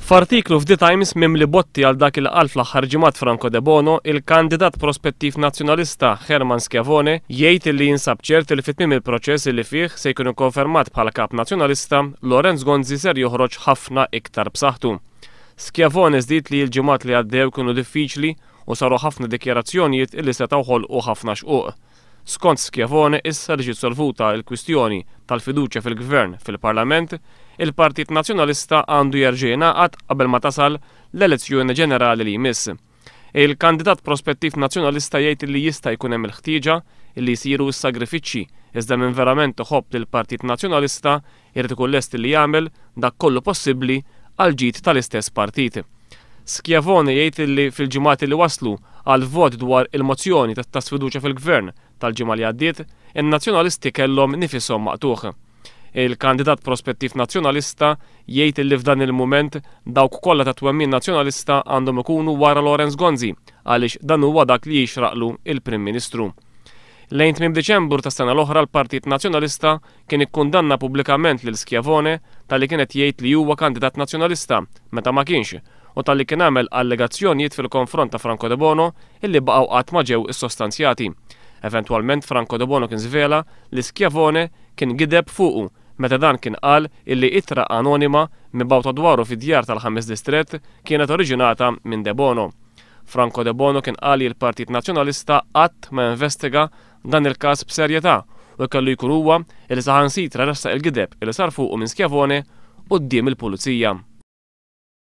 F'artiklu f'The Times mimli botti għal dak il qal fl-aħħar ġimgħat Franco Debono, il-kandidat prospettiv nazzjonalista Herman Schiavone jgħid li jinsab ċert li fi tmiem il-proċess li fih se jkun ikkonfermat bħala kap nazzjonalista, Lawrence Gonzi ser joħroġ ħafna iktar b'saħħtu. Schiavone żdied li l-ġimgħat li għaddew kienu diffiċli u saru ħafna dikjarazzjonijiet illi setgħu ħolqu ħafna xquq. Skont Schiavone, issa li ġiet solvuta l-kwistjoni tal-fiduċja fil-Gvern fil-Parlament, il-Partit Nazzjonalista għandu jerġa' jingħaqad qabel ma tasal l-elezzjoni ġenerali li jmiss. Il-kandidat prospettiv nazzjonalista jgħid li jista' jkun hemm il-ħtieġa li jsiru s-sagrifiċċji, iżda min verament iħobb lill-Partit Nazzjonalista jrid ikun lest li jagħmel dak kollu possibbli għall-ġid tal-istess partit. Schiavone jgħid li fil-ġimgħat li waslu għal vot dwar il-mozzjoni ta' sfiduċja fil-Gvern tal-ġimgħa li għaddiet, in-Nazzjonalisti kellhom nifishom maqtugħ. Il-kandidat prospettiv nazzjonalista jgħid li f'dan il-mument dawk kollha ta' twemmin nazzjonalista għandhom ikunu wara Lawrence Gonzi għaliex dan huwa dak li jixraqlu il-Prim Ministru. Lejn tmiem Diċembru tas-sena l-oħra, l-Partit Nazzjonalista kien ikkundanna pubblikament lil Schiavone talli kienet jgħid li huwa kandidat nazzjonalista meta ma kienx u talli kien għamel allegazzjonijiet fil-konfront ta' Franco Debono illi baqgħu qatt ma ġew issostanzjati. Eventwalment, Franco Debono kien żvela li Schiavone kien gideb fuqu meta dan kien qal illi ittra anonima mibgħuta dwaru fid-djar tal-ħames distrett kienet oriġinata minn Debono. Franco Debono kien qal li l-Partit Nazzjonalista qatt ma investiga dan il-każ b'serjetà u kellu jkun huwa li saħansitra ressaq il-gideb li sar fuqu minn Schiavone quddiem il-pulizija.